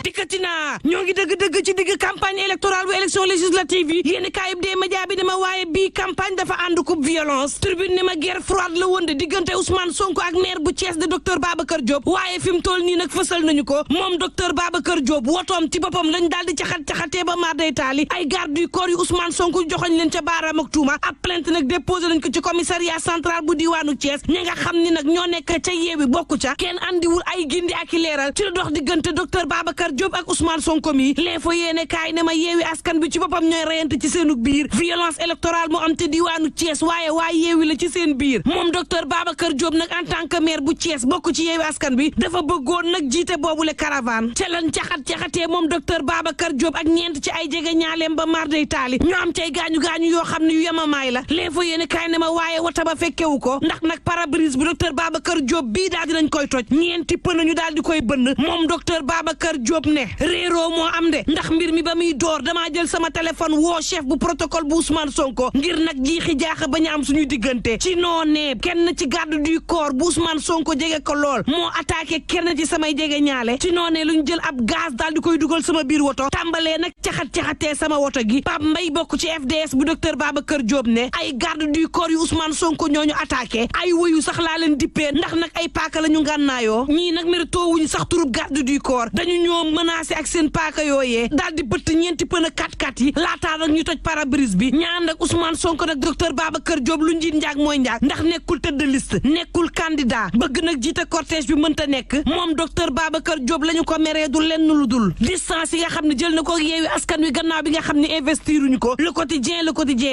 dikkati naa ñoo ngi dëgg-dëgg ci digg campagne électorale bu élection législative yi yéen kaayib dee média bi ne ma waaye bii campagne dafa ànd coupe violence tribune ne ma guerre froide la woon de diggante Ousmane Sonko ak maire bu Thiès de docteur Babacar Diop waaye fi mu toll nii nag fësal nañu ko moom docteur Babacar Diop wotoom ci boppam lañ daal di caxatee ba maar day taali ay garde du corps yu Ousmane Sonko joxoñ leen ca baaraam ak tuuma ab plainte nag déposé nañ ko ci commissariat central bu diwaanu Thiès ñi nga xam ni nag ñoo nekk ca yeewi bokku ca kenn andiwul ay gindi ak i leeral ci la dox diggante docteur Babacar Diop ak Ousmane Sonko mi l'info yéene kaay ne ma yeewi askan bi ci boppam ñooy reyante ci seenu biir violence électorale moo am te diwaanu Thiès waaye yeewi la ci seen biir moom docteur Babacar Diop nag en tant que maire bu Thiès bokk ci yeewi askan bi dafa bëggoon nag jiite boobule caravane ca lan caxatee moom docteur Babacar Diop ak ñeent ci ay jege ñaaleem ba mar day taali ñu am cay gaañu yoo xam ne yu yemamaay la l'info yéene kaay ne ma waaye wata ba fekkewu ko ndax nag pare-brise bu docteur Babacar Diop bii daal dinañ koy toj ñeenti pën ñu daal di koy bënn moom docteur Babacar Diop ne réeroo moo am de ndax mbir mi ba muy door damaa jël sama téléphone woo chef bu protocole bu Ousmane Sonko ngir nag jiixi jaaxa ba ñu am suñuy diggante ci noonee kenn ci garde du corps bu Ousmane Sonko jege ko lool moo attaqué kenn ci samay jege ñaale ci noonee luñ jël ab gaz daal di koy dugal sama biir woto tàmbalee nag caxatee sama woto gi Pape Mbaye bokk ci FDS bu docteur Babacar Diop ne ay garde du corps yu Ousmane Sonko ñooñu attaqué ay woyu sax laa leen dippee ndax nag ay paaka la ñu ngànnaayoo ñii nag mérito wuñ sax turub garde du corps dañu ñoo menacé ak seen paaka yooyee daal di bëtt ñeenti pën a kat yi laataa nag ñu toj pare-brise bi ñaan nag Ousmane Sonko nag docteur Babacar Diop lu njiit njaag mooy njaag ndax nekkul tête de liste nekkul candidat bëgg nag jiite cortège bi mënta nekk moom docteur Babacar Diop la ñu ko meree du lenn lu dul distance yi nga xam ne jël na ko yeewi askan wi gannaaw bi nga xam ne investiruñu ko le quotidien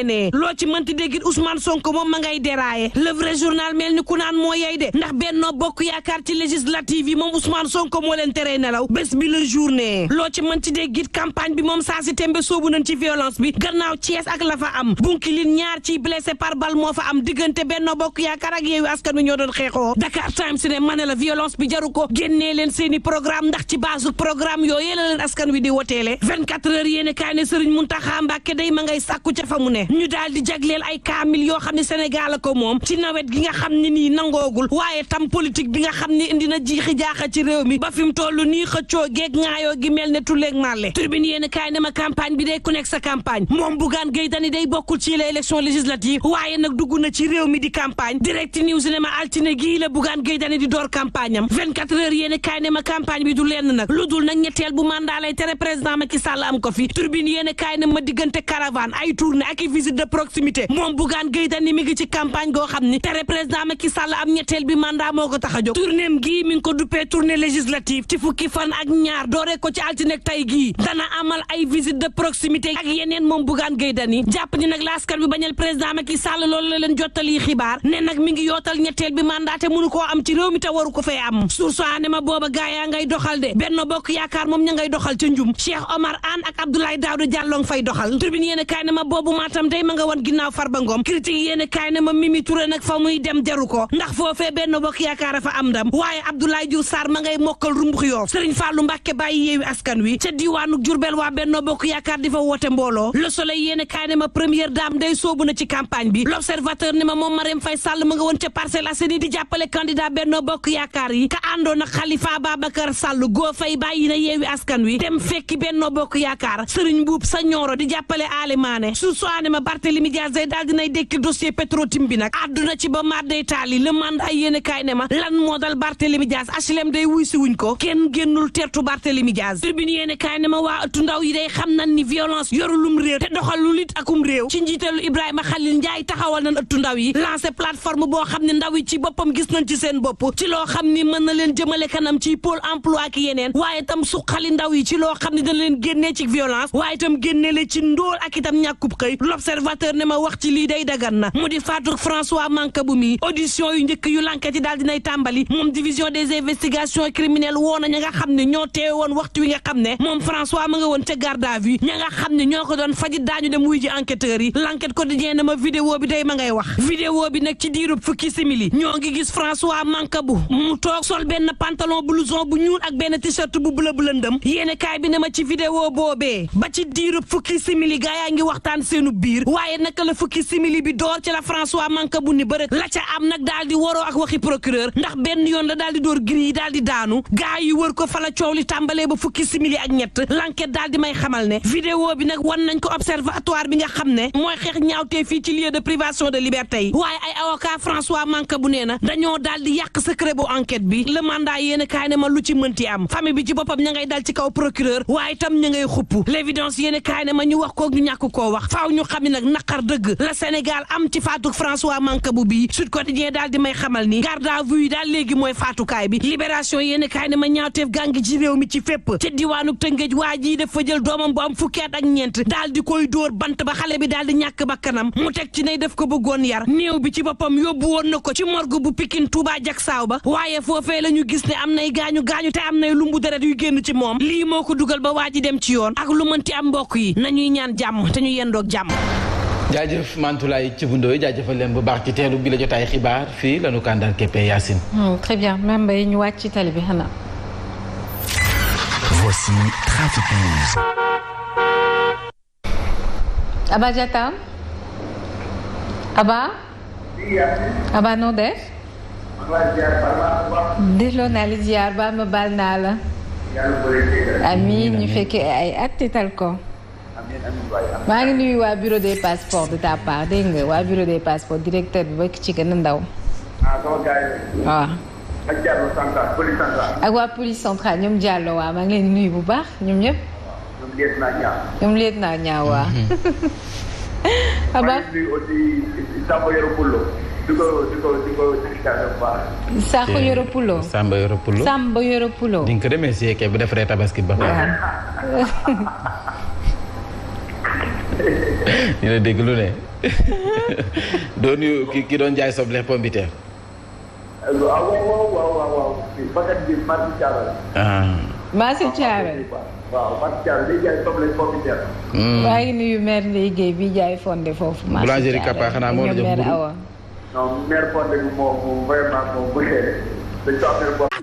ne loo ci mënti déggit Ousmane Sonko moom ma ngay déraillé le vrai journal mel ni ku naan moo yey de ndax Benno Bokk Yaakaar ci législative yi moom Ousmane Sonko moo leen teree nelaw bés bi la journée loo ci mënti déggit campagne bi moom saa si tembe soobu nañ ci violence bi gannaaw Thiès ak la fa am Bunkilin ñaar ci blessé par balle moo fa am diggante Benno Bokk Yaakaar ak yeewi askan wi ñoo doon xeexoo Dakar Times ne ma ne la violence bi jaru ko génnee leen seeni programme ndax ci base programme yooyu la leen askan wi di woteele 24 heures yéene kaay ne Serigne Mountakha Mbacké day ma ngay sàkku ca fa mu ne ñu daal di jagleel ay kaamil yoo xam ne Sénégal ko moom ci nawet gi nga xam ne nii nangoogul waaye tam politique bi nga xam ne indi na jiixi jaaxa ci réew mi ba fi mu toll nii xëccoo geeg ŋaayoo gi mel ne tulleeg màlle Tribune yéene kaay ne ma campagne bi day ku nekk sa campagne moom Bougane Gueye Dany day bokkul ci les élections législatives waaye nag dugg na ci réew mi di campagne Direct News ne ma altine gii la Bougane Gueye Dany di door campagne am 24 heures yéene kaay ne ma campagne bi du lenn nag lu dul nag ñetteel bu mandat lay tere président Macky Sall am ko fi Tribune yéene kaay ne ma diggante caravane ay tournée ak visite de proximité moom Bougane Gueye Dany mi ngi ci campagne goo xam ni tere président Macky Sall am ñetteel bi mandat moo ko tax a jóg tournéem gii mi ngi ko duppee tournée législative ci fukki fan ak ñaar dooree ko ci altine tay gii dana amal ay visite de proximité ak yeneen moom Bougane Gueye Dany jàpp ni nag laaskan bi bañal président Macky Sall loolu la leen jottali xibaar ne nag mi ngi yootal ñetteel bi mandat te mënu koo am ci réew mi te waru ko fee am source ne ma booba gaayaa ngay doxal de Benno Bokk Yaakaar moom ña ngay doxal ca njum Cheikh Omar Anne ak Abdoulaye Daouda Diallo fay doxal Tribune yéen kaay ne ma boobu Matam day ma nga woon ginnaaw Farba Ngom critique yéen kaay ne ma Mimi Touré nag fa muy dem jaru ko ndax foofee Benno Bokk Yaakaar fa am ndam waaye Abdoulaye Diouf Sarr ma ngay mokkal rumbux Yoff Serigne Fallou Mbacké bàyyi yeewi askan wi ca diwaanu Diourbel waa Benno Bokk Yaakaar di fa woote mbooloo Le Soleil yéen kaay ne ma première dame day soobu na ci campagne bi L'Observateur ne ma moom Marème Faye Sall ma nga woon ca Parcelles Assainies di jàppale candidat Benno Bokk Yaakaar yi ka àndoon ak Khalifa Ababacar Sall goo fay bàyyi na yeewi askan wi dem fekki Benno Bokk Yaakaar Serigne Mboup sa ñooro di jàppale Ale Mané su soane ma Barthélémy Dias day daal dinay dekki dossier Petro-Tim bi nag àdduna ci ba mar day taali le mandat yéene kaay ne ma lan moo dal Barthélémy Dias HLM day wuy si wuñ ko kenn génnul tertu Barthélémy Dias Tribune yéene kaay ne ma waa ëttu ndaw yi day xam nañ ni violence yorulum réew te doxal lu lit akum réew ci njiitalu Ibrahima Khalil Ndiaye taxawal nañ ëttu ndaw yi lancé plateforme boo xam ne ndaw yi ci boppam gis nañ ci seen bopp ci loo xam ni mën na leen jëmale kanam ci pôle emploi ak yeneen waaye tam suqali ndaw yi ci loo xam ne dana leen génnee ci violence waaye itam génne le ci ndóol ak itam ñàkkub xëy L'Observateur ne ma wax ci lii day dagan na mu di faatu François Mancabou mi audition yu njëkk yu l'enquête yi daal dinay tàmbali moom division des investigations criminelles woo na ña nga xam ne ñoo teewe woon waxtu wi nga xam ne moom François ma nga woon ca garde à vue ña nga xam ne ñoo ko doon fajit daañu dem wuy ji enquêteurs yi l'enquête quotidien na ma vidéo bi day ma ngay wax vidéo bi nag ci diirub fukki simili ñoo ngi gis François Mancabou mu toog sol benn pantalon blouson bu ñuul ak benn t-shirt bu bleu bu lëndëm yéene kaay bi ne ma ci vidéo boobee ba ci diirub fukki simili gaa yaa ngi waxtaan seenu biir waaye naka la fukki simili bi door ci la François Mancabou ni bërët la ca am nag daal di waroo ak waxi procureur ndax benn yoon la daal di door giri yi daal di daanu gaa yi wër ko fa la coow li tàmbalee ba fukki simili ak ñett l'enquête daal di may xamal ne vidéo bi nag wan nañ ko observatoire bi nga xam ne mooy xeex ñaawtee fii ci lieu de privation de liberté yi waaye ay avocat François Mancabou nee na dañoo daal di yàq secret bu enquête bi le mandat yéen a kaay ne ma lu ci mënti am famille bi ci boppam ña ngay dal ci kaw procureur waaye tam ña ngay xupp l'évidence yéen a kaay ne ma ñu wax ko ñu ñàkk koo wax faaw ñu xam ne nag naqar dëgg la Sénégal am ci faatu François Mancabou bi Sud Quotidien daal di may xamal ni garde à vue yi daal léegi mooy faatukaay bi libération yéen a kaay ne ma ñaawteef gàngi ci réew mi ci fépp ci diwaanu Tëngéej waa ji dafa jël doomam bu am fukki at ak ñeent daal di koy dóor bant ba xale bi daal di ñàkk bakkanam mu teg ci ne def ko bëggoon yar néew bi ci boppam yóbbu woon na ko ci morgue bu Pikine Touba Jaksaaw ba waaye foofee la ñu gis ne am nay gaañu te am nay lumbu deret yu génn ci moom lii moo ko dugal ba waa ji dem ci yoon ak lu mënti am mbokk yi nañuy ñaan jàmm te ñu yendoog jàmm. jaajëf Mantoulaye Thioubou jaajëfal leen bu baax ci teelu bi la jotaay xibaar fii la ñu kàndal keppe Yacine. Très bien même Mbaye ñu wàcc ci tali bi xanaa. Voici Trafic News. Aba Diatta Aba noo def. delloo naa la ziar ba ma baal naa la. amiin ñu fekkee ay at tetal ko. maa ngi nuyu waa bureau des passeports de ta part dégg nga waa bureau des passeports directeur bi ba ci gën a ndaw. waaw. ak waa police centrale ñoom Diallo waa maa ngi leen nuyu bu baax ñoom ñëpp. ñoom leet naa ñaaw waa. Aba. Sakho Yoro Pulo. Samba Yoro Pulo. di nga ko remercier kay bu defaree tabaski ba pare. ñu la dégg lu ne. doon yu ki doon jaay soble pombiteer. waaw. Massi Thiaroye. waaw Massi Thiaroye day jaay soble pombiteer. maa ngi nuyu maire Ndeye Guèye bi jaay fonde foofu. Massi Thiaroye boulangerie Kappa xanaa moo la jox mburu. non maire fonde bi moom vraiment moom bu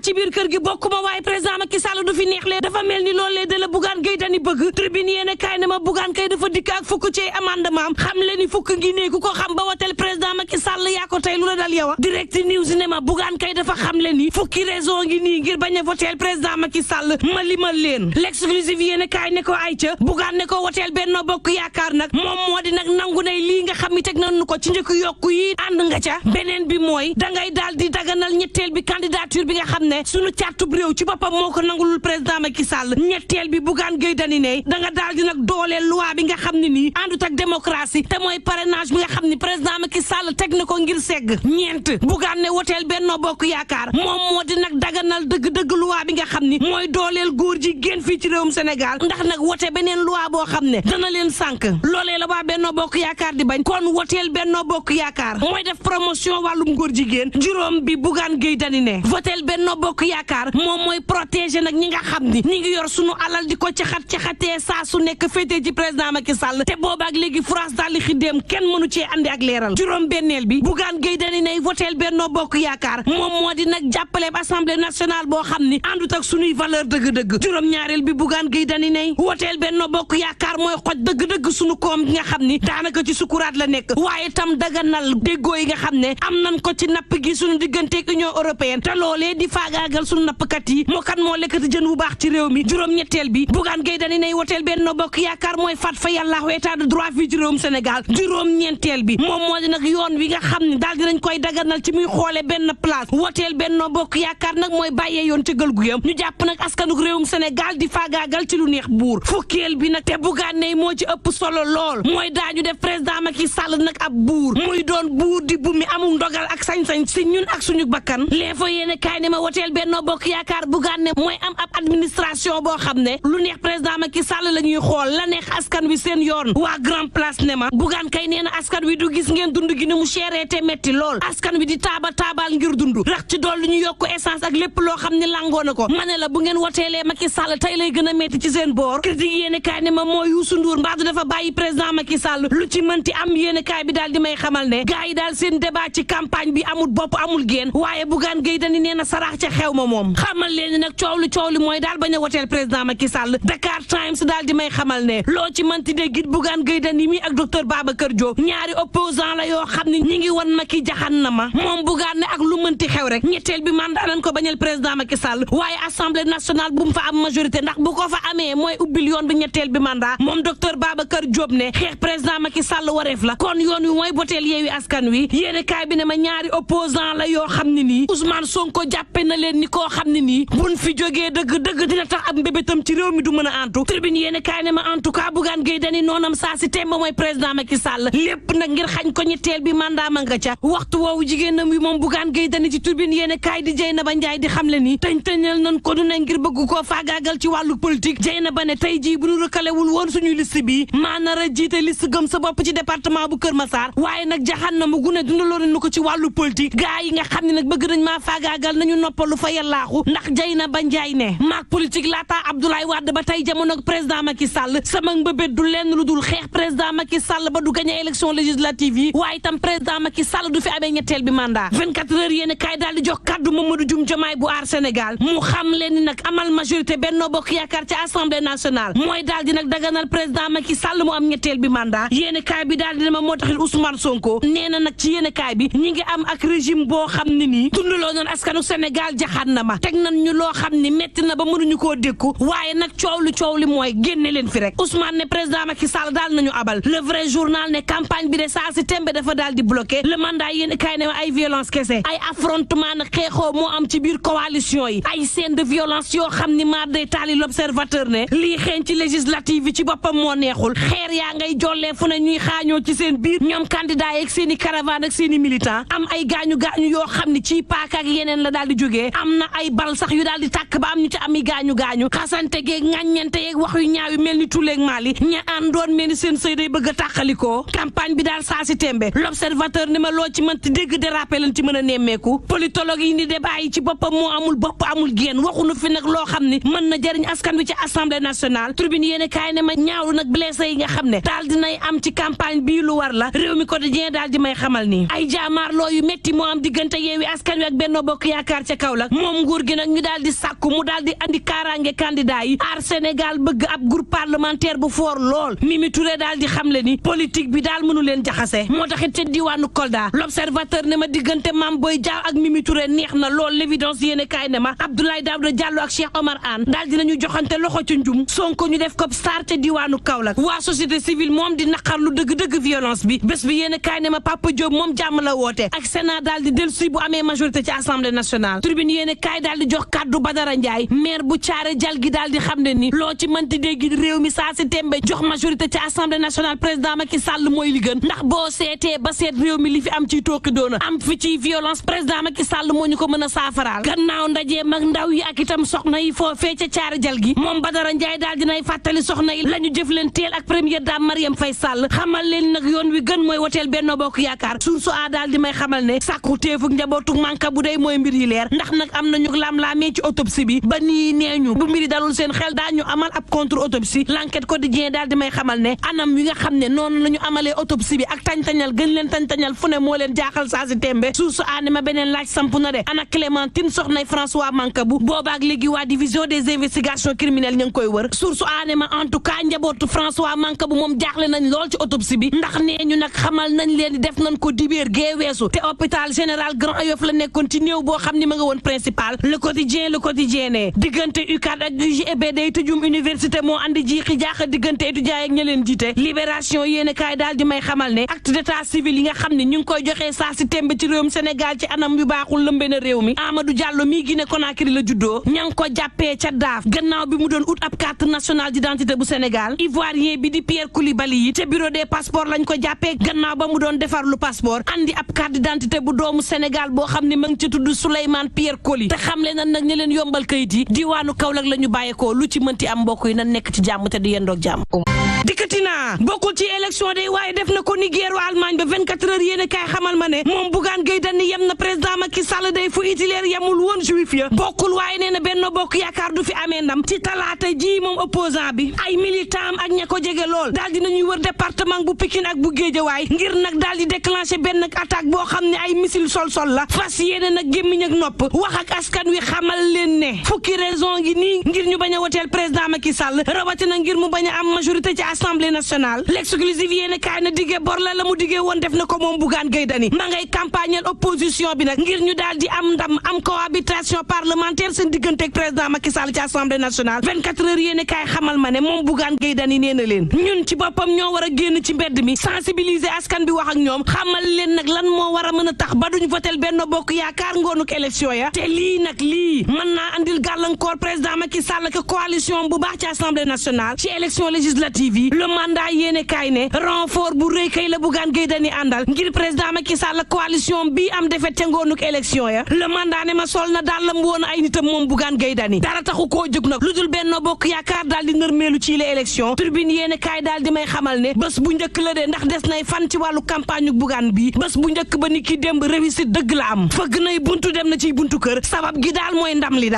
ci biir kër gi bokkuma waaye président Macky Sall du fi neexlee dafa mel ni loolee de la Bougane Gueye Dany bëgg tribune yéen kaay ne ma Bougane kay dafa dikk ak fukk ci amendement xam le ni fukk ngi ne ku ko xam ba watel président Macky Sall yaa ko tey lu la dal yow direct news ne ma Bougane kay dafa xam le ni fukki raison ngi nii ngir bañ a votel président Macky Sall ma limal leen l'exclusive yéen kaay ne ko ayca Bougane ne ko wotel Benno Bokk Yaakaar nag moom moo di nag nangu nay lii nga xam ni teg nañu ko ci njëkk yokku yi ànd nga ca beneen bi mooy dangay daal di daganal ñetteel bi candidature bi nga xam ne sunu càttub réew ci boppam moo ko nangulul président Macky Sall ñetteel bi Bougane Gueye Dany ne da nga daal di nag dooleel loi bi nga xam ne nii àndut ak démocratie te mooy parrainage bi nga xam ni président Macky Sall teg na ko ngir segg ñeent Bougane ne woteel Benno Bokk Yaakaar moom moo di nag daganal dëgg-dëgg loi bi nga xam ni mooy dooleel góor ji génn fii ci réewum Sénégal ndax nag wote beneen loi boo xam ne dana leen sànk loolee la waa Benno Bokk Yaakaar di bañ kon woteel Benno Bokk Yaakaar mooy def promotion wàllum góor jigéen juróom bi Bougane Gueye Dany ne woteel Benno Bokk Yaakaar moom mooy protéger nag ñi nga xam ni ñi ngi yor sunu alal di ko caxatee saa su nekk féetee ci président Macky Sall te boobaak léegi France daal di xiddeem kenn mënu cee andi ak leeral juróom benneel bi Bougane Gueye Dany ne woteel Benno Bokk Yaakaar moom moo di nag jàppale assemblée nationale boo xam ni àndut ak sunuy valeur dëgg-dëgg juróom ñaareel bi Bougane Gueye Dany ne woteel Benno Bokk Yaakaar mooy xoj dëgg-dëgg sunu koom gi nga xam ni daanaka ci sukuraat la nekk waaye tam daganal déggoo yi nga xam ne am nañ ko ci napp gi sunu digganteeg Union européenne te loolee di faagaagal sunu nappkat yi moo kan moo lekkati jën bu baax ci réew mi juróom-ñetteel bi Bougane Gueye Dany nay woteel Benno Bokk Yaakaar mooy fat fa yàllaahu état de droit fii ci réewum Sénégal juróom-ñeenteel bi moom moo di nag yoon wi nga xam ne daal dinañ koy daganal ci muy xoole benn place woteel Benno Bokk Yaakaar nag mooy bàyyee yoon ci gël gu yam ñu jàpp nag askanuk réewum Sénégal di faagaagal ci lu neex buur fukkeel bi nag te Bougane ne moo ci ëpp solo lool mooy daañu def président Macky Sall nag ab buur muy doon buur di bu mi amul ndogal ak sañ-sañ si ñun ak suñu bakkan l'info yéene kaay ne ma woteel Benno Bokk Yaakaar Bougane ne mooy am ab administration boo xam ne lu neex président Macky Sall la ñuy xool la neex askan wi seen yoon waa grand place ne ma Bougane kay nee na askan wi du gis ngeen dund gi ne mu chéré te metti lool askan wi di taabal ngir dund rax ci dool lu ñu yokk essence ak lépp loo xam ne langoo na ko ma ne la bu ngeen woteelee Macky Sall tey lay gën a metti ci seen boor critique yéene kaay ne ma mooy Youssou Ndour mbaadu dafa bàyyi président Macky Sall lu ci mënti am yéene kaay bi daal di may xamal ne gars yi daal seen débat ci campagne bi amul bopp amul génn waaye Bougane Gueye Dany nee na saraax ca xew ma moom xamal leen ni nag coow li mooy daal bañ a woteel président Macky Sall Dakar Times daal di may xamal ne loo ci mënti dégg it Bougane Gueye Dany mi ak docteur Babacar Diop ñaari opposant la yoo xam ne ñi ngi wan Macky jaxannama moom Bougane ne ak lu mënti xew rek ñetteel bi mandat nañ ko bañal président Macky Sall waaye assemblée nationale bu mu fa am majorité ndax bu ko fa amee mooy ubbil yoon bi ñetteel bi mandat moom docteur Babacar Diop ne xeex président Macky Sall wareef la kon yoon wi mooy boteel Yewwi Askan Wi yéene kaay bi ne ma ñaari opposant la yoo xam ne nii Ousmane Sonko jàppe na leen ni koo xam ne nii buñ fi jógee dëgg dina tax ab mbébétam ci réew mi du mën a antu tribune yéene kaay ne ma en tout cas Bougane Gueye Dany noonam saa si temba mooy président Macky Sall lépp nag ngir xañ ko ñetteel bi mandat ma nga ca waxtu woowu jigéenam wi moom Bougane Gueye Dany ci tribune yéene kaay di Dieynaba Ndiaye di xam le ni tëñal nañ ko du ne ngir bëgg koo faagaagal ci wàllu politique Dieynaba ne tey jii bu ñu rëkkalewul woon suñuy liste bi maa nar a jiite liste gëm sa bopp ci département bu Kër Massar waaye nag jaxan na mu gune dundaloo nañu ko ci wàllu politique gaa yi nga xam ne nag bëgg nañ maa faagaagal nañu noppalu fa yàllaaxu ndax Dieynaba Ndiaye ne maag politique laataa Abdoulaye Wade ba tey jamono président Macky Sall sama mbëbét du lenn lu dul xeex président Macky Sall ba du gagné élection législative yi waaye itam président Macky Sall du fi amee ñetteel bi mandat 24 heures yéen kaay daal di jox kaddu Mamadou Dioum Diomaye bu aar Sénégal mu xam leen ni nag amal majorité Benno Bokk Yaakaar ci assemblée nationale mooy daal di nag daganal président Macky Sall mu am ñetteel bi mandat yéen kaay bi daal di ne ma moo taxit Ousmane Sonko nee na nag ci yéen kaay bi ñi ngi am ak régime boo xam ne nii dundaloo noon askanu Sénégal jaxaan na ma teg nañ ñu loo xam ni metti na ba mënuñu koo dékku waaye nag coow li mooy génne leen fi rek Ousmane ne président Macky Sall daal nañu abal le vrai journal ne campagne bi de saa si tembe dafa daal di bloqué le mandat yéen kaay ne ay violence kese ay affrontement nag xeexoo moo am ci biir coalition yi ay scène de violence yoo xam ni maar day taali l'observateur ne lii xeeñ ci législative yi ci boppam moo neexul xeer yaa ngay jollee fu ne ñuy xaañoo ci seen biir ñoom candidat yi ak seen i caravane ak seen i militant am ay gaañu yoo xam ni ci paaka ak yeneen la daal di jógee am na ay bal sax yu daal di tàkk ba am ñu ci am i gaañu xasante geeg ŋàññente yeeg wax yu ñaaw yu mel ni tuleeg maali ña àndoon mel ni seen sëy day bëgg a tàqalikoo campagne bi daal saa si tembe l'observateur ni ma loo ci mënti dégg dérapé lañ ci mën a nemmeeku politologue yi ni débat yi ci boppam moo amul bopp amul génn waxuñu fi nag loo xam ni mën na jëriñ askan wi ci assemblée nationale tribune yéene kaay ne ma ñaawlu nag blessé yi nga xam ne daal dinay am ci campagne bii lu war la réew mi quotidien daal di may xamal ni ay jaamaarloo yu métti moo am diggante Yewwi Askan Wi ak Benno Bokk Yaakaar ca Kaolack moom nguur gi nag ñu daal di sàkku mu daal di andi kaaraange candidat yi aar Sénégal bëgg ab groupe parlementaire bu fort lool Mimi Touré daal di xamle ni politique bi daal mënu leen jaxase moo taxit ca diwaanu Kolda l'observateur ne ma diggante Mame Boye Diao ak Mimi Touré neex na lool l'évidence yéene kaay ne ma Abdoulaye Daouda Diallo ak Cheikh Omar Anne daal dinañu joxante loxo ci njum Sonko ñu def ko star ca diwaanu Kaolack waa société civile moom di naqar lu dëgg-dëgg violence bi bés bi yéene kaay ne ma Papa Diop moom jàmm la woote ak Sénat daal di dellusi bu amee majorité ci assemblée nationale tribune yéene kaay daal di jox kaddu Badara Ndiaye maire bu Thiaré Dial gi daal di xam ne ni loo ci mënti dégg réew mi saa si tembe jox majorité ci assemblée nationale président Macky Sall mooy li gën ndax boo seetee ba seet réew mi li fi am ci tooki doona am fi ci violence président Macky Sall moo ñu ko mën a saafaraal gannaaw ndaje mag ndaw yi ak itam soxna yi foofee ca Thiaré Dial gi moom Badara Ndiaye daal dinay fàttali soxna yi la ñu jëf leen teel ak première dame Marième Faye Sall xamal leen nag yoon wi gën mooy woteel Benno Bokk Yaakaar source a daal di may xamal ne sàkku teefuk njabootug manka bu day mooy mbir yi leer ndax nag am nañu lam-laamee ci autopsie bi ba nii nee ñu bu mbiri dalul seen xel daañu amal ab contre autopsie l'enquête quotidien daal di may xamal ne anam wi nga xam ne noonu la ñu amalee autopsie bi ak tañ-tañal gën leen tañ-tañal fu ne moo leen jaaxal saa si tembe source aane ma beneen laaj samp na de ana Clémentine soxnay François Mancabou boobaak léegi waa division des investigations criminelles ñu ngi koy wër source aane ma en tout cas njabootu François Mancabou moom jaaxle nañ lool ci autopsie bi ndax nee ñu nag xamal nañ leen di def nañ ko dibéer gee weesu te hôpital général Grand Yoff la nekkoon ci néew boo xam ni ma nga woon principal le quotidien ne diggante UCAD ak UGB day tëjum université moo andi jiixi jaaxa diggante étudiants ak ña leen jiite libération yéen kaay daal di may xamal ne acte d'état civil yi nga xam ne ñu ngi koy joxee saa si tembe ci réewum Sénégal ci anam yu baaxul lëmbe na réew mi Amadou Diallo mii Guinée Conakry la juddoo ña ngi ko jàppee ca daaf gannaaw bi mu doon ut ab carte nationale d'identité bu Sénégal ivoirien bi di Pierre Koulibaly yi te bureau des passeports lañ ko jàppee gannaaw ba mu doon defar lu passeport andi ab carte d'identité bu doomu Sénégal boo xam ne ma ngi ci tudd Souleymane Pierre Coly te xam le nan nag ñi leen yombal kayit yi diwaanu Kaolack la ñu bàyyeekoo lu ci mënti am mbokk yi na nekk ci jàmm te di yendoog jàmm dikkati naa bokkul ci élection day waaye def na ko ni guerru Allemagne ba 24 heures yéene kaay xamal ma ne moom Bougane Gueye Dany yem na président Macky Sall day fu itilaire yemul woon juif ya bokkul waaye nee na Benno Bokk Yaakaar du fi amee ndam ci talaata ji moom opposant bi ay militant ak ña ko jege lool daal dinañuy wër département bu Pikine ak bu Guédiawaye ngir nag daal di déclencher benn attaque boo xam ne ay missile sol la fas yéene nag gémmiñ ak nopp wax ak askan wi xamal leen ne fukki raison ngi nii ngir ñu bañ a woteel président Macky Sall rawatina ngir mu bañ a am majorité ci assemblée nationale l'exclusive yéene kaay na diggee bor la mu diggee woon def na ko moom Bougane Gueye Dany ma ngay campagneel opposition bi nag ngir ñu daal di am ndam am cohabitation parlementaire seen diggante ak président Macky Sall ci assemblée nationale 24 heures yéene kaay xamal ma ne moom Bougane Gueye Dany nee na leen ñun ci boppam ñoo war a génn ci mbedd mi sensibiliser askan bi wax ak ñoom xamal leen nag lan moo war a mën a tax ba duñ votel Benno Bokk Yaakaar ngoonuk élection ya te lii mën naa andil gàllankoor président Macky Sall ak coalition bu baax ci assemblée nationale ci élection législative yi le mandat yéene kaay ne renfort bu rëy kay la Bougane Gueye Dany àndal ngir président Macky Sall coalition bi am defet ca ngoonuk élection ya le mandat ne ma sol na daal lam woon ay nitam moom Bougane Gueye Dany dara taxu koo jóg nag lu dul Benno Bokk Yaakaar daal di nërmeelu ci les élections tribune yéene kaay daal di may xamal ne bés bu njëkk la de ndax des nay fan ci wàllu campagne Bougane bi bés bu njëkk ba ni ki démb réussite dëgg la am fëgg nay buntu dem na ci buntu kër sabab gi daal mooy ndam li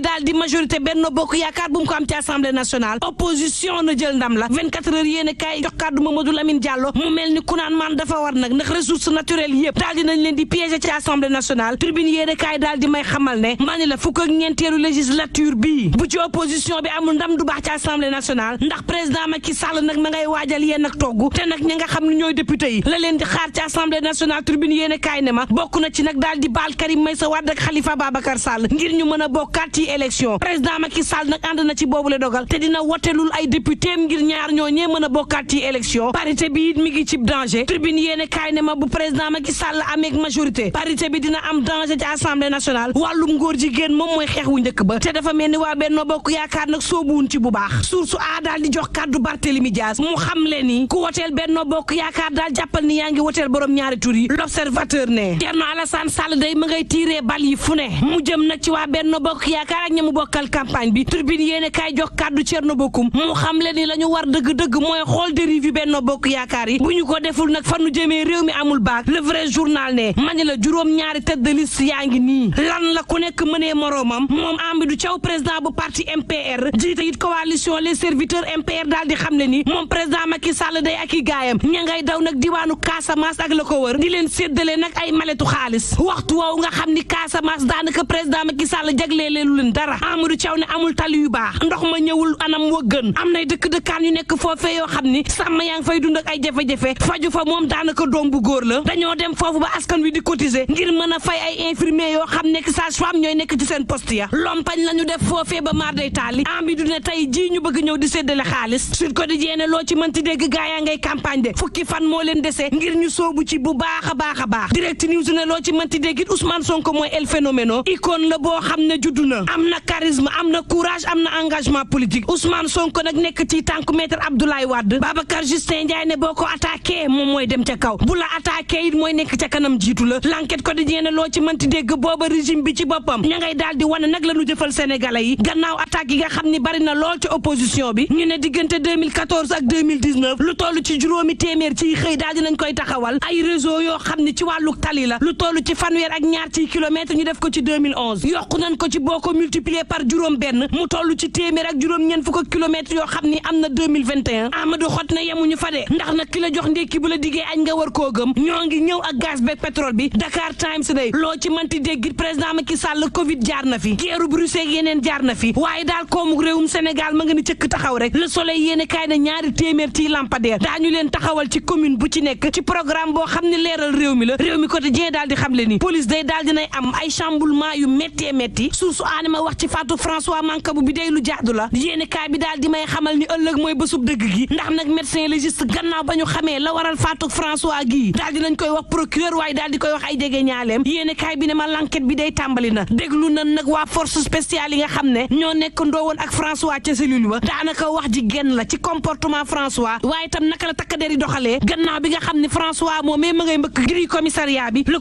daal di majorité Benno Bokk Yaakaar bu mu ko am ci assemblée nationale opposition na jël ndam la 24 heures yéene kaay jox kàddu Mamadou Lamine Diallo mu mel ni ku naan man dafa war nag ndax ressources naturelles yëpp daal di nañ leen di piéger ci assemblée nationale tribune yéene kaay daal di may xamal ne maa ni la fukk ak ñeenteelu législature bii bu ci opposition bi amul ndam du baax ci assemblée nationale ndax président Macky Sall nag ma ngay waajal yéen ak togg te nag ñi nga xam ne ñooy député yi la leen di xaar ci assemblée nationale tribune yéene kaay ne ma bokk na ci nag daal di baal Karim Meïssa Wade ak Khalifa Babacar Sall ngir ñu mën a bokkaat ci élection président Macky Sall nag ànd na ci boobule dogal te dina wotelul ay député ngir ñaar ñooñee mën a bokkaat ci élection parité bi it mi ngi ci danger tribune yéene kaay ne ma bu président Macky Sall amee majorité parité bi dina am danger ci assemblée nationale wàllum ngóor jigéen moom mooy xeex wu njëkk ba te dafa mel ni waa Benno Bokk Yaakaar nag soobuwun ci bu baax source a daal di jox kàddu Barthélémy Dias mu xam le ni ku woteel Benno Bokk Yaakaar daal jàppal ni yaa ngi woteel borom ñaari tur yi l'observateur ne Thierno Alassane Sall day ma ngay tiiree bal yi fu ne mu jëm nag ci waa Benno Bokk Yaakaar ak ña mu bokkal campagne bi tribune yéene kaay jox kàddu Thierno Bocoum mu xam le ni la ñu war dëgg-dëgg mooy xool dérive yi Benno Bokk Yaakaar yi bu ñu ko deful nag fan nu jëmee réew mi amul baag le vrai journal ne mani la juróom ñaari tête de liste yaa ngi nii lan la ku nekk mënee moroomam moom Amidou Thiaw président bu parti MPR jiite it coalition les serviteurs MPR daal di xam le ni moom président Macky Sall day ak i gaayam ña ngay daw nag diwaanu Casamance ak la ko wër di leen séddale nag ay maletu xaalis waxtu woowu nga xam ni Casamance daanaka président Macky Sall jagleeleelu leen dara Amadou Thiaw ne amul tali yu baax ndox ma ñëwul anam wa gën am nay dëkk-dëkkaan yu nekk foofee yoo xam ni sàmm yaa ngi fay dund ak ay jafe-jafe faju fa moom daanaka doom bu góor la dañoo dem foofu ba askan wi di cotiser ngir mën a fay ay infirmier yoo xam nekk sage-femme ñooy nekk ci seen poste ya lompañ la ñu def foofee ba maar day taali Amidou ne tey jii ñu bëgg ñëw di séddale xaalis Sud Quotidien loo ci mënti dégg gaa yaa ngay campagne de fukki fan moo leen dese ngir ñu soobu ci bu baax a baax a baax Direct News ne loo ci mënti dégg it Ousmane Sonko mooy el phénoméno icône la boo xam ne juddu na am na charisme am na courage am na engagement politique Ousmane Sonko nag nekk ci tànku maître Abdoulaye Wade Babacar Justin Ndiaye ne boo ko attaqué moom mooy dem ca kaw bu la attaqué it mooy nekk ca kanam jiitu la L'Enquête Quotidien loo ci mënti dégg booba régime bi ci boppam ña ngay daal di wane nag la ñu jëfal sénégalais yi gannaaw attaque yi nga xam ni bari na lool ci opposition bi ñu ne diggante 2014 ak 2019 lu toll ci juróomi téeméer ciy xëy daal dinañ koy taxawal ay réseau yoo xam ni ci wàllu tali la lu toll ci fanweer ak ñaar ci kilomètre ñu def ko ci 2011 yokku nañ ko ci boo ko multiplier par juróom benn mu toll ci téeméer ak juróom ñeent fukk ak kilomètres yoo xam ni am na 2021 Amadou Xot na yemuñu fa de ndax nag ki la jox ndékki bu la diggee añ nga war koo gëm ñoo ngi ñëw ak gaz beeg pétrole bi Dakar Times day loo ci mënti dégg président Macky Sall Covid jaar na fi guerre Bruxelles yeneen jaar na fi waaye daal koomu réewum Sénégal ma nga ni cëkk taxaw rek Le Soleil yéene kaay na ñaari téeméer ci lampadaire daañu leen taxawal ci commune bu ci nekk ci programme boo xam ne leeral réew mi la réew mi quotidien daal di xam le ni police day daal dinay am ay chamboulement yu méttee métti source aanima wax ci faatu François Mancabou bi day lu jaadu la yéene kaay bi daal di may xamal ni ëllëg mooy bésub dëgg gi ndax nag médecin légiste gannaaw ba ñu xamee la waral faatu François gii daal di nañ koy wax procureur waaye daal di koy wax ay jege ñaaleem yéene kaay bi ne ma l'enquête bi day tàmbali na déglu na nag waa force spéciale yi nga xam ne ñoo nekk ndoowoon ak François ca cellule ba daanaka wax ji genn la ci comportement François waaye itam naka la takkader yi doxalee gannaaw bi nga xam ne François moom ma ngay mbëkk giri commissariat bi le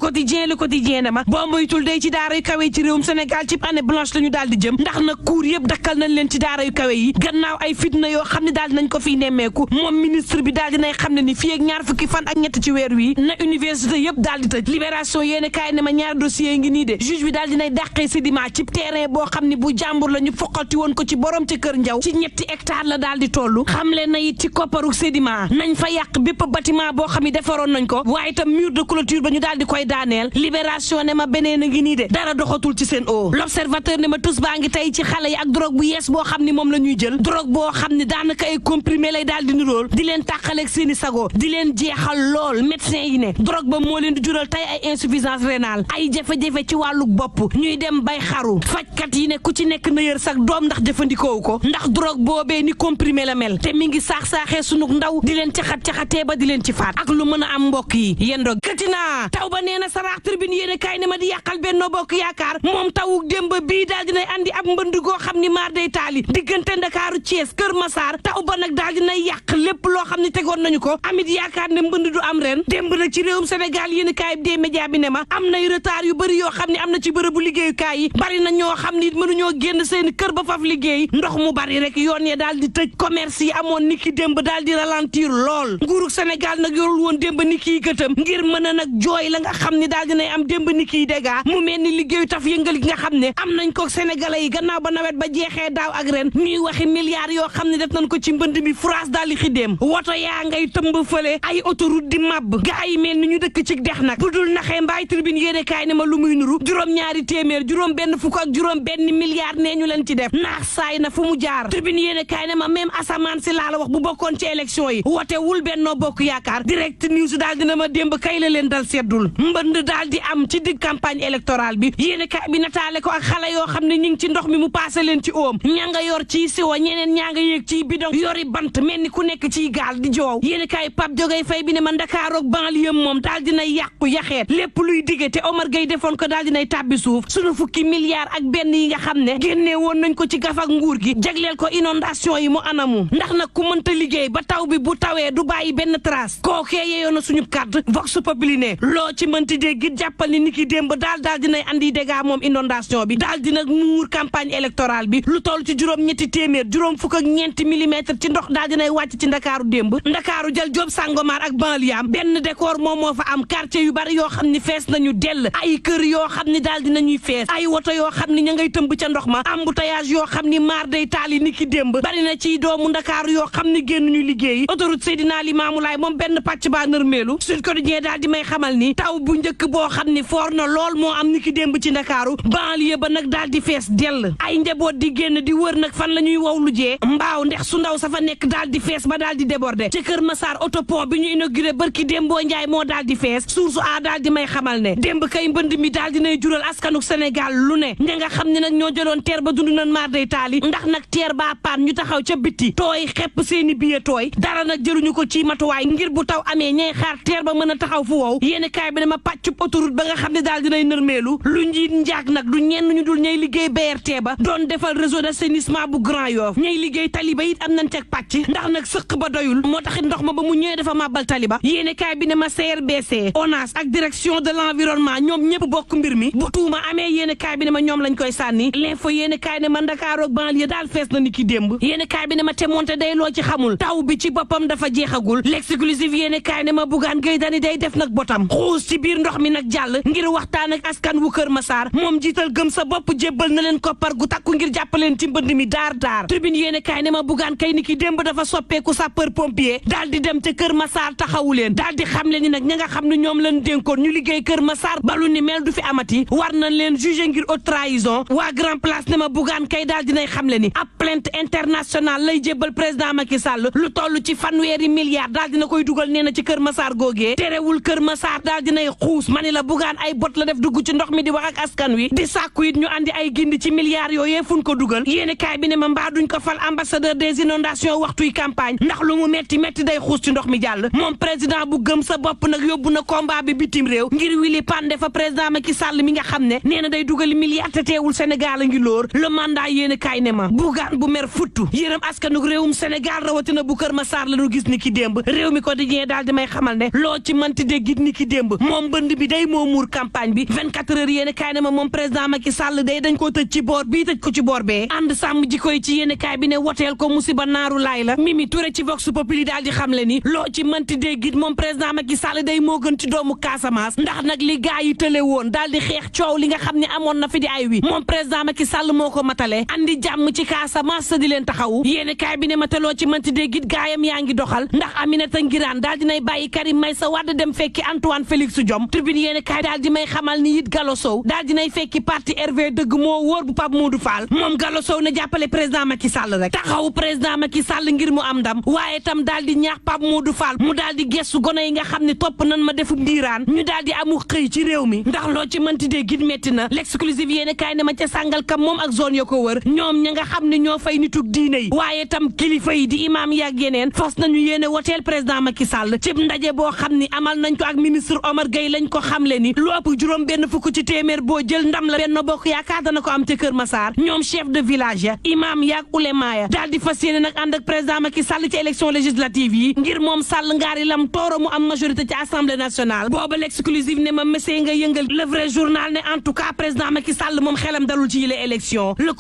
quotidien ne ma boo moytul day ci daara yu kawe ci réewum Sénégal ci année blanche la ñu daal di jëm ndax nag cours yëpp dakkal nañ leen ci daara yu kawe yi gannaaw ay fitna yoo xam ne daal nañ ko fiy nemmeeku moom ministre bi daal dinay xam ne ni fii ak ñaar fukki fan ak ñett ci weer wi na université yëpp daal di tëj libération yéene kaay ne ma ñaari dossier ngi nii de juge bi daal dinay dàqee Sedima ci terrain boo xam ne bu jàmbur la ñu foqati woon ko ci borom ca kër Njaw ci 7 hectares la daal di toll xam leen na it ci kopparu Sedima nañ fa yàq bépp bâtiment boo xam ne defaroon nañ ko waaye itam mur de clôture ba ñu daal di koy daaneel libération ne ma beneen a ngi nii de dara doxatul ci seen o l'observateur ne ma tus baa ngi tey ci xale yi ak drogue bu yees boo xam ni moom la ñuy jël drogue boo xam ne daanaka ay comprimé lay daal di nirool di leen tàqaleeg seeni sago di leen jeexal lool médecin yi ne drogue ba moo leen di jural tey ay insuffisance rénale ay jafe-jafe ci wàllu bopp ñuy dem bay xaru fajkat yi ne ku ci nekk na yër sax doom ndax jëfandikoowu ko ndax drogue boobee ni comprimé la mel te mi ngi saax-saaxee sunug ndaw di leen caxat-caxatee ba di leen ci faat ak lu mën a am mbokk yi yéen doog këtina taw ba nee na saraax tribune yéene kaay ne ma di yàqal Benno Bokk Yaakaar moom tawuk démb bii daal dinay andi ab mbënd goo xam ni maar day taali diggante Ndakaaru Thiès Kër Massar taw ba nag daal dinay yàq lépp loo xam ne tegoon nañu ko amit yaakaar ne mbënd du am ren démb nag ci réewum Sénégal yéen kaay bi des médias bi ne ma am nay retard yu bëri yoo xam ne am na ci bërëbu liggéeyukaay yi bari na ñoo xam ni mënuñoo génn seen kër ba faf liggéey ndox mu bari rek yoon ya daal di tëj commerce yi amoon niki démb daal di ralentir lool nguurug Sénégal nag yorul woon démb niki yi gëtëm ngir mën a nag jooy la nga xam ne daal dinay am démb niki yi dégâts mu mel ni liggéeyu taf yëngal gi nga xam ne am nañ ko Sénégalais yi gannaaw ba nawet ba jeexee daaw ak ren ñuy waxi milliards yoo xam ne def nañ ko ci mbënd mi France daal di xiddeem woto yaa ngay tëmb fële ay autoroute di màbb gaa yi mel ni ñu dëkk ci dex nag bu dul naxee mbaay tribune yéene kaay ne ma lu muy nuru juróom-ñaari téeméer juróom benn fukk ak juróom benn milliards nee ñu leen ci def naax saay na fu mu jaar tribune yéene kaay ne ma même asamaan si laa la wax bu bokkoon ci élection yi wote wul Benno Bokk Yaakaar direct news daal dina ma démb kay la leen dal seddul mbënd daal di am ci digg campagne électorale bi yéene kaay bi nataale ko ak xale yoo xam ne ñu ngi ci ndox mi mu paase leen ci oom ña nga yor ci siwa ñeneen ñaa nga yéeg ci bidon yori bant mel ni ku nekk ci gaal di joow yéene kaay Pape Jogay Fay bi ne ma Ndakaaru ak banlieue moom daal dinay yàqu yaxeet lépp luy digge te Omar Gueye defoon ko daal dinay tàbbi suuf sunu fukki milliards ak benn yi nga xam ne génnee woon nañ ko ci gaf ak nguur gi jagleel ko inondation yi mu anamu ndax nag ku mënta liggéey ba taw bi bu tawee du bàyyi benn trace kookee yeyoon na suñu carte vox populi ne loo ci mënti dégg it jàppal ni niki démb daal dinay andi dégâts moom inondation bi daal dina muur campagne électorale bi lu toll ci juróom-ñetti téeméer juróom fukk ak ñeenti millimètres ci ndox daal dinay wàcc ci Ndakaaru démb Ndakaaru jël Jóob Sangomar ak banlieue benn décor moom moo fa am quartier yu bari yoo xam ni fees nañu dell ay kër yoo xam ni daal dinañuy fees ay woto yoo xam ni ña ngay tëmb ca ndox ma embouteillage yoo xam ni maar day taali ni ki démb bari na ci doomu Ndakaaru yoo xam ni génn ñu liggéeyi autoroute Seydina Limamou Laye moom benn pàcc baa nërmeelu Sud Quotidien daal di may xamal ni taw bu njëkk boo xam ni foor na lool moo am ni ki démb ci Ndakaaru banlieue ba nag daal di fees dell ay njaboot di génn di wër nag fan la ñuy wow lu jee mbaaw ndex su ndaw sa fa nekk daal di fees ba daal di déborder ci Kër Massar autopont bi ñu inauguré barki démboo Njaay moo daal di fees source a daal di may xamal ne démb kay mbënd mi daal dinay jural askanu Sénégal lu ne ña nga xam ne nag ñoo jëloon teer ba dund nañ maar day taali ndax nag teer baa paan ñu taxaw ca bitti tooy xepp seeni biye tooy dara nag jëluñu ko ci matuwaay ngir bu taw amee ñay xaar teer ba mën a taxaw fu wow yéeni kaay bi dama pàccub autoroute ba nga xam ne daal dinay nërmeelu lu njiit njaag nag du ñenn ñu dul ñay liggéey BRT ba doon defal réseau d'assainissement bu Grand Yoff ñay liggéey taliba it am nañ ca pàcc ndax nag sëq ba doyul moo taxit ndox ma ba mu ñëwee dafa màbbal taliba yéeni kaay bi ne ma CRBC ONAS ak direction de l'environnement ñoom ñëpp bokk mbir mi bu tuuma amee yéeni kaay bi ne ma ñoom lañ koy sànni l'info yéeni kaay ne ma Ndakaaru ak banlieue daal fees na ni ki démb yéeni kaay bi ne ma te monte day loo ci xamul taw bi ci boppam dafa jeexagul l'exclusive yéeni kaay ne ma Bougane Gueye Dany day def nag botam xuus ci biir ndox mi nag jàll ngir waxtaan ak askan wu Kër Massar moom jiital gëm sa bopp jébbal na leen koppar gu takku ngir jàppaleen ci mbënd mi daar tribune yéeni kaay ne ma Bougane kay ni ki démb dafa soppeeku sapeur pompier daal di dem ca Kër Massar taxawu leen daal di xam le ni nag ña nga xam ne ñoom lañ dénkoon ñu liggéey Kër Massar balu ni mel du fi amati war nañ leen juger ngir haute trahison waa Grand Place ne ma Bougane kay daal dinay xam le ni ab plainte internationale lay jébbal président Macky Sall lu toll ci fanweeri milliards daal dina koy dugal nee na ci Kër Massar googee terewul Kër Massar daal dinay xuus ma ni la Bougane ay bot la def dugg ci ndox mi di wax ak askan wi di sàkku it ñu andi ay gindi ci milliards yooyee fuñ ko dugal yéeni kaay bi ne ma mbaa duñ ko fal ambassadeur des inondations waxtuy campagne ndax lu mu metti day xuus ci ndox mi jàll moom président bu gëm sa bopp nag yóbbu na combat bi bitim réew ngir wili pande fa président Macky Sall mi nga xam ne nee na day dugali milliards te teewul Sénégal a ngi lóor le mandat yéeni kaay ne ma Bougane bu mer futtu yërëm askanug réewum Sénégal rawatina bu Kër Massar la ñu gis ni ki démb réew mi ko di ñee daal di may xamal ne loo ci mënti déggit ni ki démb moom bënd bi day moo muur campagne bi 24 heures yéeni kaay ne ma moom président Macky Sall day dañ koo tëj ci boor bii tëj ko ci boor bee ànd sàmm jikoy ci yéeni kaay bi ne woteel ko musiba naar naaru laay la Mimi Touré ci Vox Populi daal di xamle ni loo ci mënti déggit moom président Macky Sall day moo gën ci doomu Casamance ndax nag li gaa yi tële woon daal di xeex coow li nga xam ne amoon na fi di ay wi moom président Macky Sall moo ko matale andi jàmm ci Casamance di leen taxawu yéene kaay bi ne mataloo ci mënti déggit gaayam yaa ngi doxal ndax Aminata Ngiraan daal dinay bàyyi Karim Meïssa Wade dem fekki Antoine Félix Diome tribune yéene kaay daal di may xamal ni it Gallo Sow daal dinay fekki parti RV dëgg moo wóor bu Pape Modou Fall moom Gallo Sow na jàppale président Macky Sall rek taxawu président Macky Sall ngir mu am ndam waaye tam daal di ñaax Pape Modou Fall mu daal di gestu gone yi nga xam ne topp nan ma defu ndiiraan ñu daal di amu xëy ci réew mi ndax loo ci mënti dee gid metti na l'exclusive yéene kaay ne ma ca sàngal kam moom ak zone yo ko wër ñoom ña nga xam ne ñoo fay nitug diine yi waaye tam kilifa yi di imaam yaak yeneen fas nañu yéene woteel président Macky Sall ci ndaje boo xam ni amal nañ ko ak ministre Omar Gueye lañ ko xamle ni lu ëpp juróom benn fukk ci téeméer boo jël ndam la Benno Bokk Yaakaar dana ko am ca Kër Massar ñoom chef de village ya imaam yaak ulema ya daal di fas yéene nag ànd ak président Macky Sall ci élection législative yi ngir moom Sall ngaari lam tooro mu am majorité ci assemblée nationale booba l'exclusive ne ma messee nga yëngal le vrai journal ne en tout cas président Macky Sall moom xelam dalul ci yile élection le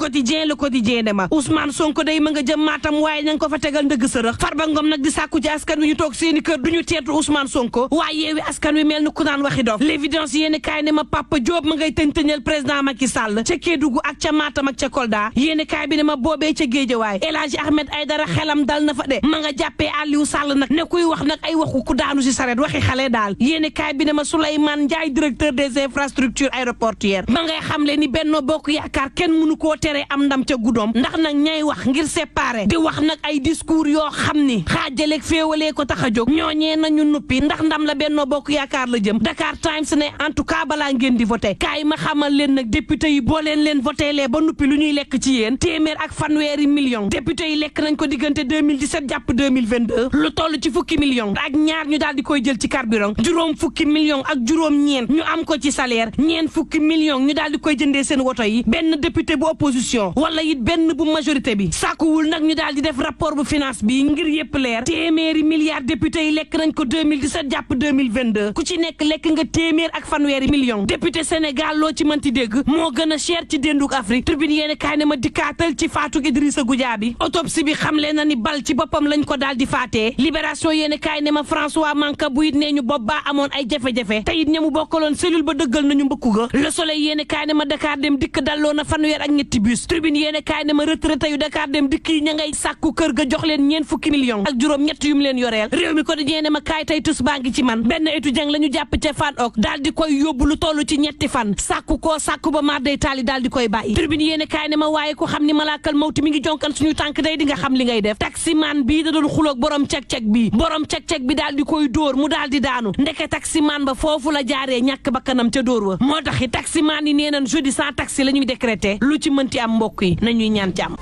quotidien ne ma Ousmane Sonko day ma nga jëm Matam waaye ña ngi ko fa tegal ndëgg sërëx Farba Ngom nag di sàkku ci askan wi ñu toog seeni kër duñu teetu Ousmane Sonko waaye yeewi askan wi mel ni ku naan waxi dof l'évidence yéeni kaay ne ma Papa Diop ma ngay tëñ-tëñal président Macky Sall ca Kédougou ak ca Matam ak ca Kolda yéeni kaay bi ne ma boobee ca Guédiawaye El Hadji Ahmed Aïdara xelam dal na fa de ma nga jàppee Aliou Sall nag ne kuy wax nag ay waxu ku daanu si saret waxi xale daal yéeni kaay bi ne ma Souleymane Ndiaye directeur des infrastructures aéroportuaires ma ngay xamle ni Benno Bokk Yaakaar kenn mënu koo tere am ndam ca guddoom ndax nag ñay wax ngir séparer di wax nag ay discours yoo xam ni xaajaleeg féewalee ko tax a jóg ñooñee nañu nuppi ndax ndam la Benno Bokk Yaakaar la jëm Dakar Times ne en tout cas balaa ngeen di voté kaay ma xamal leen nag député yi boo leen voté lee ba nuppi lu ñuy lekk ci yéen téeméer ak fanweeri million député yi lekk nañ ko diggante 2017 jàpp 2022 lu toll ci fukki million ak ñaar ñu daal di koy jël ci carburant juróom fukki million ak juróom ñeen ñu am ko ci salaire ñeen fukki million ñu daal di koy jëndee seen woto yi benn député bu opposition wala it benn bu majorité bi sàkkuwul nag ñu daal di def rapport bu finance bi ngir yépp leer téeméeri milliards député yi lekk nañ ko 2017 jàpp 2022 ku ci nekk lekk nga téeméer ak fanweeri million député Sénégal loo ci mënti dégg moo gën a cher ci dénduk Afrique tribune yéene kaay ne ma dikkaatal ci faatu Idrissa Goudiaby autopsie bi xamle na ni bal ci boppam lañ ko daal di faatee libération yéene kaay ne ma François Mancabou it nee ñu bopp baa amoon ay jafe-jafe te it ñamu bokkaloon cellule ba dëggal nañu mbëkku ga Le Soleil yéene kaay ne ma Dakar dem dikk dalloo na fanweer ak ñetti bus tribune yéene kaay ne ma retraité yu Dakar dem dikk yi ña ngay sàkku kër ga jox leen ñeen fukki million ak juróom ñett yu mu leen yoreel réew mi ko di ne ma kaay tey tus baa ngi ci man benn étudiant la ñu jàpp ca fan ok daal di koy yóbbu lu toll ci ñetti fan sàkku ba mar day taali daal di koy bàyyi tribune yéene kaay ne ma waaye ko xam ni malaakal mawti mi ngi jonkan suñu tànk day di nga xam li ngay def taximan bii da doon xuloog borom cek-cek bi daal di koy dóor mu daal di daanu ndeke taximan ba foofu la jaaree ñàkk bakkanam ca dóor wa moo tax i taximan yi nee nañ jeudi sans taxi la ñuy décréter lu ci mënti am mbokk yi nañuy ñaan jàmm.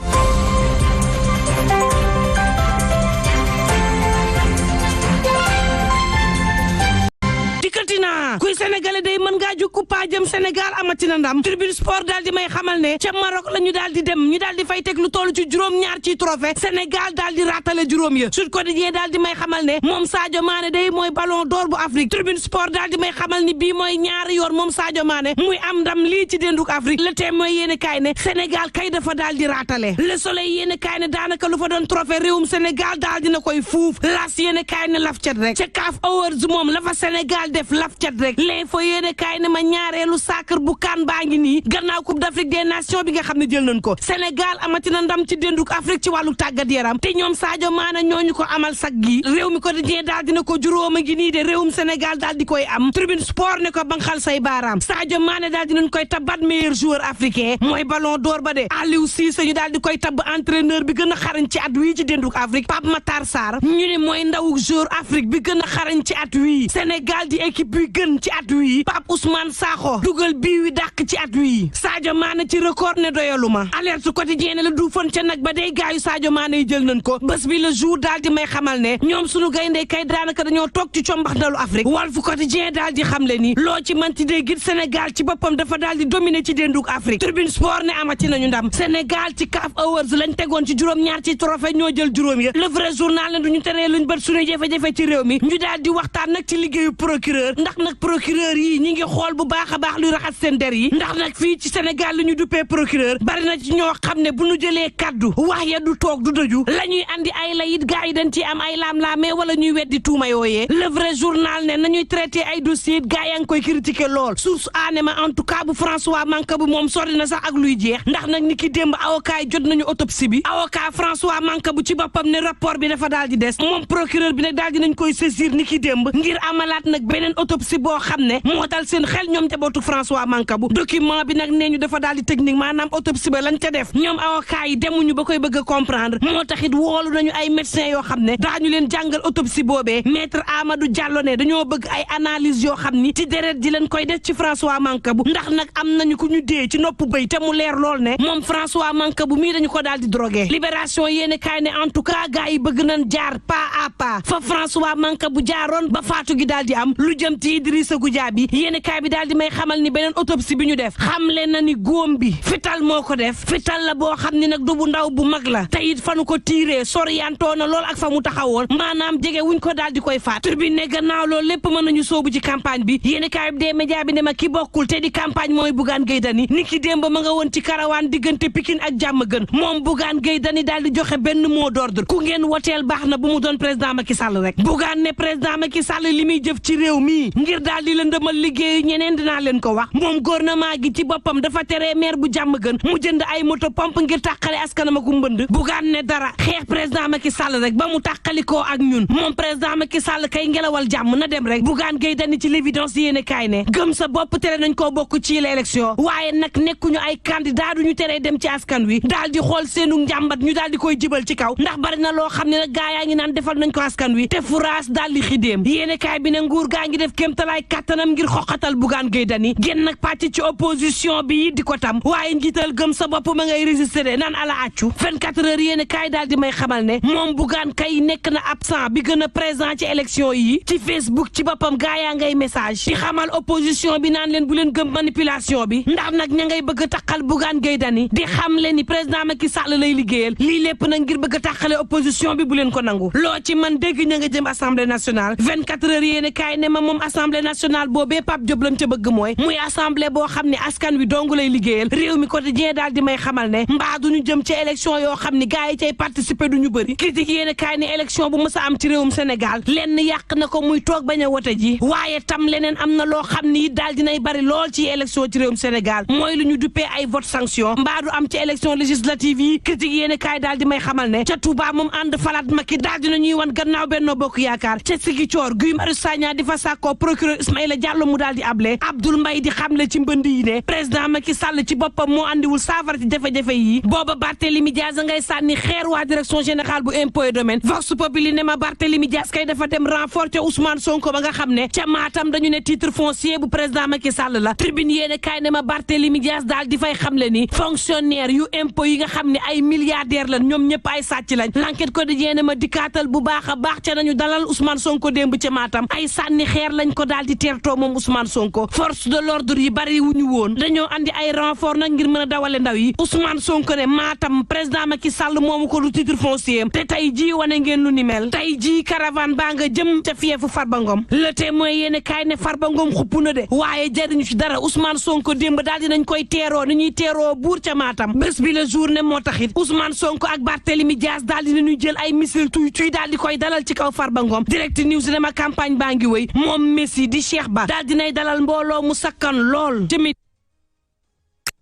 dikkatina kuy sénégalais day mën ngaa jukku paa jëm Sénégal amatina ndam tribune sport daal di may xamal ne ca Maroc la ñu daal di dem ñu daal di fay teg lu toll ci juróom-ñaar ci trophée Sénégal daal di raatale juróom ya Sud Quotidien daal di may xamal ne moom Sadio Mané day mooy ballon d'or bu Afrique tribune sport daal di may xamal ni bii mooy ñaari yoon moom Sadio Mané muy am ndam lii ci dénduk Afrique Le Témoin yéene kaay ne Sénégal kay dafa daal di raatale Le Soleil yéene kaay ne daanaka lu fa doon trophée réewum Sénégal daal dina koy fuuf L'As yéene kaay ne laf cet rek ca CAF Awards moom la fa Sénégal def laf cet rek L'Info yéene kaay ne ma ñaareelu sacre bu kan baa ngi nii gannaaw Coupe d'Afrique des Nations bi nga xam ne jël nañ ko Sénégal amatina ndam ci dénduk Afrique ci wàllu tàggat yaram te ñoom Sadio Mané ñooñu ko amal sag gi réew mi ko di daal dina ko juróoma ngi nii de réewum Sénégal daal di koy am Tribune Sport ne ko banxal say baaraam Sadio Mané daal dinañ koy tabbat meilleur joueur africain mooy ballon d'or ba de Aliou Cissé ñu daal di koy tabb entraîneur bi gën a xarañ ci at wii ci dénduk Afrique Pape Matar Sarr ñu ne mooy ndawu joueur Afrique bi gën a xarañ ci at wii Sénégal di équipe bi gën ci at wii Pape Ousmane Sakho dugal bii wi dàq ci at wii Sadio Mané ci record ne doyaluma Alerte Quotidien la duufoon ca nag ba day gaayu Sadio Mané yi jël nañ ko bés bi le jour daal di may xamal ne ñoom suñu gayndee kay daanaka dañoo toog ci combax dalu Afrique Walf Quotidien daal di xamle ni loo ci manti dee git Sénégal ci boppam dafa daal di dominer ci dénduk Afrique Tribune Sport ne amati nañu ndam Sénégal ci CAF Awards lañ tegoon ci juróom-ñaar ci trophée ñoo jël juróom ya Le Vrai Journal ne duñu teree luñ bët suñu jafe-jafe ci réew mi ñu daal di waxtaan nag ci liggéeyu procureur ndax nag procureur procureur yi ñi ngi xool bu baax a baax luy raxas seen der yi ndax nag fii ci Sénégal li ñu duppee procureur bari na ci ñoo xam ne bu ñu jëlee kaddu wax ya du toog du dëju la ñuy andi ay layit gars yi dañ ci am ay laam-laamee wala ñuy weddi tuuma yooyee le vrai journal ne nañuy traité ay dossier gars yaa ngi koy critiquer lool source aanema en tout cas bu François Mancabou moom sori na sax ak luy jeex ndax nag ni ki démb avocat yi jot nañu autopsie bi avocat François Mancabou ci boppam ne rapport bi dafa daal di des moom procureur bi nag daal di nañ koy saisir ni ki démb ngir amalaat nag beneen autopsie boo xam ne moo dal seen xel ñoom njabootu François Mancabou document bi nag nee ñu dafa daal di technique maanaam autopsie ba lañ ca def ñoom avocat yi demuñu ba koy bëgg a comprendre moo taxit woolu nañu ay médecins yoo xam ne daañu leen jàngal autopsie boobee maître Amadou Diallo ne dañoo bëgg ay analyse yoo xam ni ci deret ji leen koy def ci François Mancabou ndax nag am nañu ku ñu dee ci nopp bëy te mu leer lool ne moom François Mancabou mii dañu ko daal di drogué libération yéene kaay ne en tout cas gars yi bëgg nañ jaar pas à pas fa François Mancabou jaaroon ba faatu gi daal di am lu jëm ci Idrissa Goudiaby yéene kaay bi daal di may xamal ni beneen autopsie bi ñu def xam leen na ni góom bi fital moo ko def fital la boo xam ni nag du bu ndaw bu mag la te it fa nu ko tiiree soriantoo na lool ak fa mu taxawoon maanaam jege wuñ ko daal di koy faat turbine ne gannaaw loolu lépp mën nañu soobu ci campagne bi yéeni kaay bi dee média bi ne ma ki bokkul te di campagne mooy Bougane Gueye Dany ni ki démb ma nga woon ci karawaan diggante Pikine ak Diamaguène moom Bougane Gueye Dany daal di joxe benn mot d'ordre ku ngeen woteel baax na bu mu doon président Macky Sall rek Bougane ne président Macky Sall li muy jëf ci réew mi ngir daal di lëndëmal liggéey ñeneen dinaa leen ko wax moom gouvernement gi ci boppam dafa teree maire bu Diamaguène mu jënd ay moto pompe ngir tàqale askanam ak mbënd Bougane ne dara xeex président Macky Sall rek ba mu tàqalikoo ak ñun moom président Macky Sall kay ngelawal jàmm na dem rek Bougane Gueye Dany ci l'évidence yéene kaay ne gëm sa bopp tere nañ koo bokk ci l'élection waaye nag nekkuñu ay candidat duñu teree dem ci askan wi daal di xool seenu njàmbat ñu daal di koy jibal ci kaw ndax bari na loo xam ne nag gaa yaa ngi naan defal nañ ko askan wi te furaas daal di xidéem yéene kaay bi ne nguur gaa ngi def kéemtalaay kàttanam ngir xoqatal Bougane Gueye Dany génn nag pàcc ci opposition bi di ko tam waaye njiital gëm sa bopp ma ngay résister naan ala accu 24 heures yéene kaay daal di may xamal ne moom Bougane kay nekk na absent bi gën a présent ci élection yi ci Facebook ci boppam gaa yaa ngay message di xamal opposition bi naan leen bu leen gëm manipulation bi ndax nag ña ngay bëgg a taqal Bougane Gueye Dany di xam leen ni président Macky Sall lay liggéeyal lii lépp nag ngir bëgg a taqale opposition bi bu leen ko nangu loo ci man dégg ña nga jëm assemblée nationale 24 heures yéene kaay ne ma moom assemblée nationale boobee Pape Diop lañ ca bëgg mooy muy assemblée boo xam ne askan wi dong lay liggéeyal réew mi quotidien daal di may xamal ne mbaa duñu jëm ci élection yoo xam ni gars yi cay participer duñu bëri critique yéene kaay ne élection bu mës a am ci réewum Sénégal lenn yàq na ko muy toog bañ a wote ji waaye tam leneen am na loo xam ni daal dinay bari lool ci élection ci réewum Sénégal mooy lu ñu duppee ay vote sanction mbaa du am ci élection législative yi critique yéene kaay daal di may xamal ne ca Touba moom ànd falaat Macky daal dina ñuy wan gannaaw Benno Bokk Yaakaar ca Ziguinchor Guy Marius Sagna di fa sàkkoo procureur Ismaïla Diallo mu daal di able Abdoul Mbaye di xamle ci mbënd yi ne président Macky Sall ci boppam moo andiwul saafara ci jafe-jafe yi booba Barthélémy Diaz ngay sànni xeer waa direction générale bu impôt et domaine Vox Populi ne ma Barthélémy Diaz kay dafa dem renforcer Ousmane Sonko ba nga xam ne ca Matam dañu ne titre foncier bu président Macky Sall la tribune yéene kaay ne ma Barthélémy Diaz daal di fay xamle ni fonctionnaire yu impôt yi nga xam ne ay milliardaire lañ ñoom ñëpp ay sàcc lañ l'enquête quotidien ne ma dikkaatal bu baax a baax ca nañu dalal Ousmane Sonko démb ca Matam ay sànni xeer lañ ko daal di teertoo moom Ousmane Sonko force de l'ordre yi bari wuñu woon dañoo andi ay renfort nag ngir mën a dawale ndaw yi Ousmane Sonko ne Matam président Macky Sall moomu ko lu titre foncier te tey jii wane ngeen lu ni mel tey jii caravane baa nga jëm ca fiefu Farba Ngom le témoin yéene kaay ne Farba Ngom xupp na de waaye jariñu ci dara Ousmane Sonko démb daal dinañ koy teeroo ni ñuy teeroo buur ca Matam bés bi la journée moo taxit Ousmane Sonko ak Barthélémy Dias daal dinañuy jël ay missile tuy daal di koy dalal ci kaw Farba Ngom direct news ne ma campagne baa ngi wéy moom Messi di Cheikh Ba daal dinay dalal mbooloo mu sakkan lool jëmit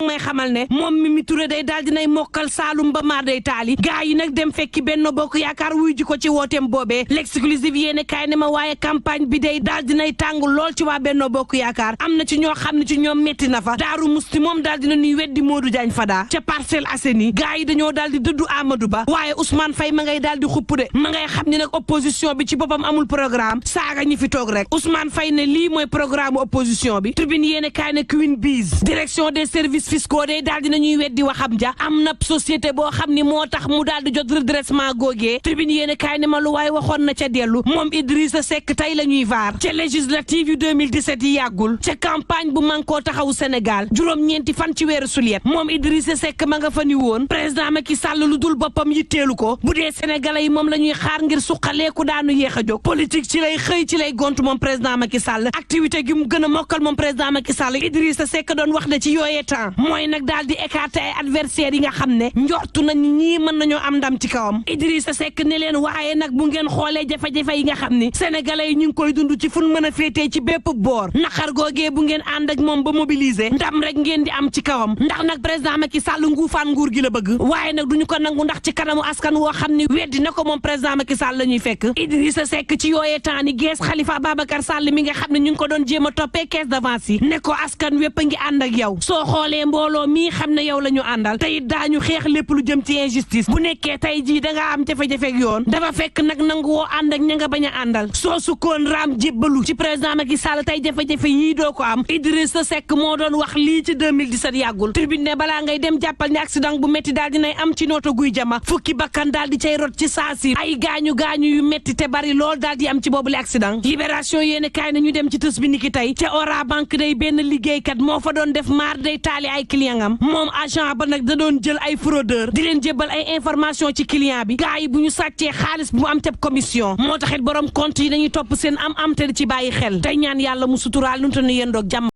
may xamal ne moom Mimi Touré day daal dinay mokkal Saalum ba maar day taali gaa yi nag dem fekki Benno Bokk Yaakaar wuy ji ko ci wooteem boobee l'exclusive yéene kaay ne ma waaye campagne bi day daal dinay tàng lool ci waa Benno Bokk Yaakaar am na ci ñoo xam ne ci ñoom metti na fa Daaru Musti moom daal dina ñuy weddi Modou Diagne Fada ca Parcelles Assainies gaa yi dañoo daal di dëddu Amadou Ba waaye Ousmane Faye ma ngay daal di xupp de ma ngay xam ne nag opposition bi ci boppam amul programme saaga ñi fi toog rek Ousmane Faye ne lii mooy programme opposition bi tribune yéene kaay ne Queen Biz direction des services fiscaux de daal dinañuy weddi waxam ja am na société boo xam ni moo tax mu daal di jot redressement googee tribune yéen kaay ne ma lu waay waxoon na ca dellu moom Idrissa Seck tey la ñuy vaar ca législative yu 2017 yi yàggul ca campagne bu Manko Taxawu Sénégal juróom-ñeenti fan ci weeru suliet moom Idrissa Seck ma nga fa ni woon président Macky Sall lu dul boppam yitteelu ko bu dee sénégalais yi moom la ñuy xaar ngir suqaleeku daanu yéex a jóg politique ci lay xëy ci lay gont moom président Macky Sall activité gi mu gën a mokkal moom président Macky Sall Idrissa Seck doon wax ne ci yooyee temps mooy nag daal di écarter ay adversaires yi nga xam ne njortu nañ ñii mën nañoo am ndam ci kawam Idrissa Seck ne leen waaye nag bu ngeen xoolee jafe-jafe yi nga xam ne sénégalais yi ñu ngi koy dund ci fun mën a féetee ci bépp boor naqar googee bu ngeen ànd ak moom ba mobiliser ndam rek ngeen di am ci kawam ndax nag président Macky Sall nguufaan nguur gi la bëgg waaye nag duñu ko nangu ndax ci kanamu askan woo xam ne weddi na ko moom président Macky Sall la ñuy fekk Idrissa Seck ci yooyee temps ni gees Khalifa Babacar Sall mi nga xam ne ñu ngi ko doon jéem a toppee caisse d'avance yi ne ko askan wépp a ngi ànd ak yow soo xoolee mbooloo mii xam ne yow la ñu àndal te it daañu xeex lépp lu jëm ci injustice bu nekkee tey jii da nga am jafe-jafe ak yoon dafa fekk nag nangu woo ànd ak ña nga bañ a àndal soo sukkoon raam jébbalu ci président Macky Sall tey jafe-jafe yii doo ko am Idrissa Seck moo doon wax lii ci 2017 yàggul tribune ne balaa ngay dem jàppal ne accident bu métti daal dinay am ci nooto guy jama fukki bakkan daal di cay rot ci saasi ay gaañu-gaañu yu métti te bari lool daal di am ci boobule accident libération yéen kaay na ñu dem ci tës bi niki tey ca Ora banque day benn liggéeykat moo fa doon def maar day taali ay client am moom agent ba nag da doon jël ay fraudeur di leen jébbal ay information ci client bi gars yi bu ñu sàccee xaalis bu mu am teb commission moo taxit borom compte yi dañuy topp seen am te ci bàyyi xel tey ñaan yàlla mu suturaal nu te nu yéen doog jàmm